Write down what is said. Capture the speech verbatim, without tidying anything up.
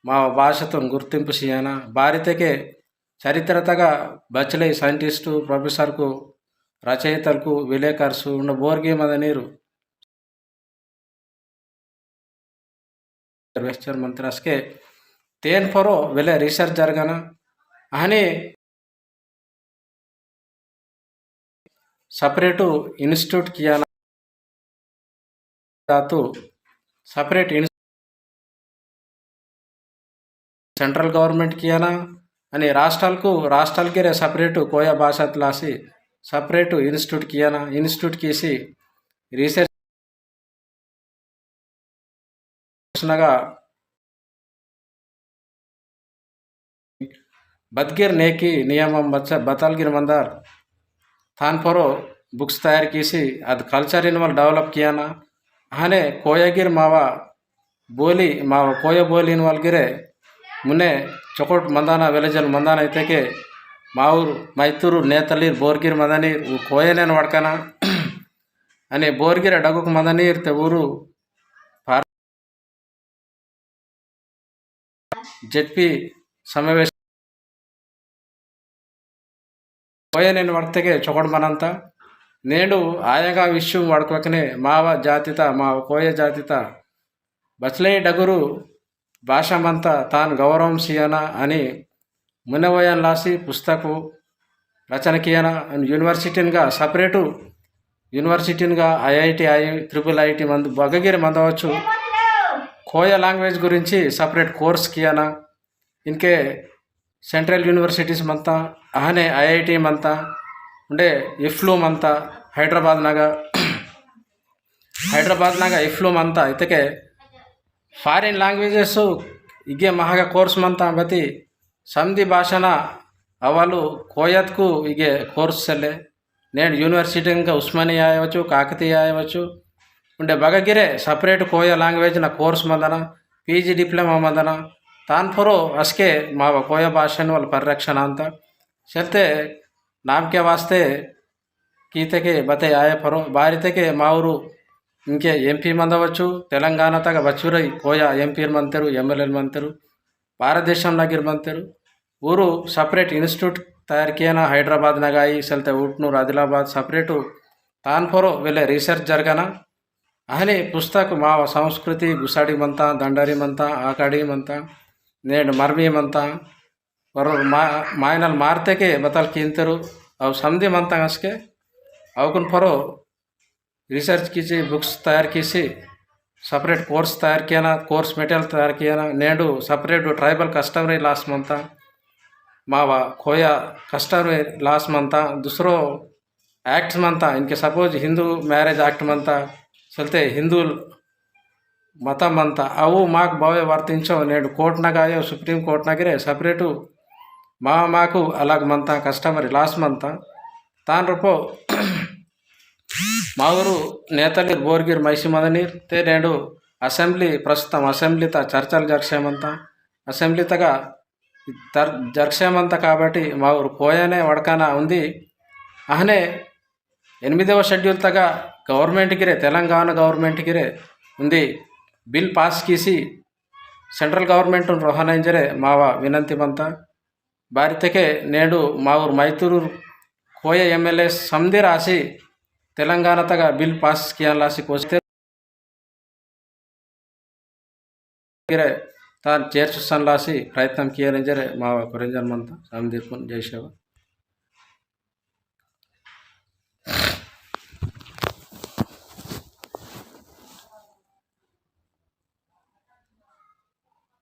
మా భాషతో గుర్తింపు సియానా. బారితకే చరిత్రతగా బచ్చలై scientist, professor కు, రచయితలకు, విలేకర్సు, ఉండ బోర్గి మదనీరు. Research मंत्र असके तेन परो वेले research जरगना, अहने separate institute कियाना, तातु separate इन-, central government कियाना, अनि राष्ट्रालकु, राष्ट्रालकिरे separate कोया भाषात लासी separate institute कियाना, institute कीसी research नगा बदगिर नेकी नियमम बच्चा बतलगिर मंदार। तान परो books तैयार कीसी अद culture इनवल develop कियाना। अहने कोयागिर मावा बोली, मावा कोया बोली इनवल गिरे मुने चोकोट मंदाना, वेलेजल मंदाना इतेके माउर मैतुरु नेतलीर बोरगिर मंदानीर उ कोयनेन वड़कना। अने बोरगिर डगुक मंदानीर ते ऊरु पार जेडपी समावेश कोयनेन वड़कतेके चोकोट मनंता। नेंडु आयगा विषयम वड़कवकने मावा जातिता, मावा कोया जातिता बचले डगुरु भाषा मंता तान गौरवम सियाना अनि मुने वयन लासी पुस्तकु रचना कियाना। अनि university नगा separate university नगा IIT आई, triple IIT मंद बगगिर मंदवच्चु। कोया language गुरिंची separate course कियाना। इनके central universities मंता, अहने IIT मंता, उंडे IFLU मंता, हैदराबाद नगा, हैदराबाद नगा IFLU मंता, इतके foreign languages इगे महागा course मंता बती समदी भाषाना अवलु कोयतकु इगे course सेले। नेंडु university नगा उस्मानिया आयवच्चु, काकतीय आयवच्चु, उंडे बगगिरे separate कोया language ना course मंदना, PG diploma मंदना, तान परो असके मावा कोया भाषा इनवल परिरक्षण अंता। सेलते नामके वास्ते कीतेके बते आय परो, बारितेके माउरु इंके MP मंदवच्चु, तेलंगाना तगा बच्चुरई कोया MP मंतेरु, MLA मंतेरु, भारतदेशम नगिर मंतेरु। ऊरु separate institute तैयार कियाना, हैदराबाद नगाई, सेलते उटनूर, आदिलाबाद separate तान परो वेले research जरगना। अहने पुस्तक मावा संस्कृति गुसाडी मंता, दंडारी मंता, आकाडी मंता, नेंड मर्मी मंता, वरो मा-, मायनल मारतेके बतल किंतरु, अव समदी मंता असके, अवकुन परो research कीसी, books तैयार कीसी, separate course तैयार कियाना, course material तैयार कियाना। नेंडु separate tribal customary laws मंता, मावा कोया customary laws मंता, दूसरो acts मंता, इनके suppose हिंदू marriage act मंता, चलते हिंदू मत मंता, अवु माक बावे वर्तिंचो। नेंडु court नगायो, Supreme Court नगरे separate मा माकु अलग मंता, customary laws मंता। तान रूपो मावरु नेतलिर बोरगिर मैसी मंदनीर ते नेंडु assembly, प्रस्तुतम assembly ता चर्चल जरसेमंता, assembly तगा तर-, जरसेमंता काबट्टी मावरु कोयने वड़काना उंदी। अहने एनिमिदव schedule तगा government गिरे, तेलंगाना government गिरे उंदी bill pass कीसी central government रोहना इंजरे मावा विनंती मंता। बारितेके नेंडु मावरु मैतुरु कोया MLA समदी रासी तेलंगाना तगा bill pass कियान लासी कोसते गिरे तान चेर्चुसन लासी प्रयत्न कियान इंजरे मावा कोरेंजन मंता। समदीरकुन जय सेवा।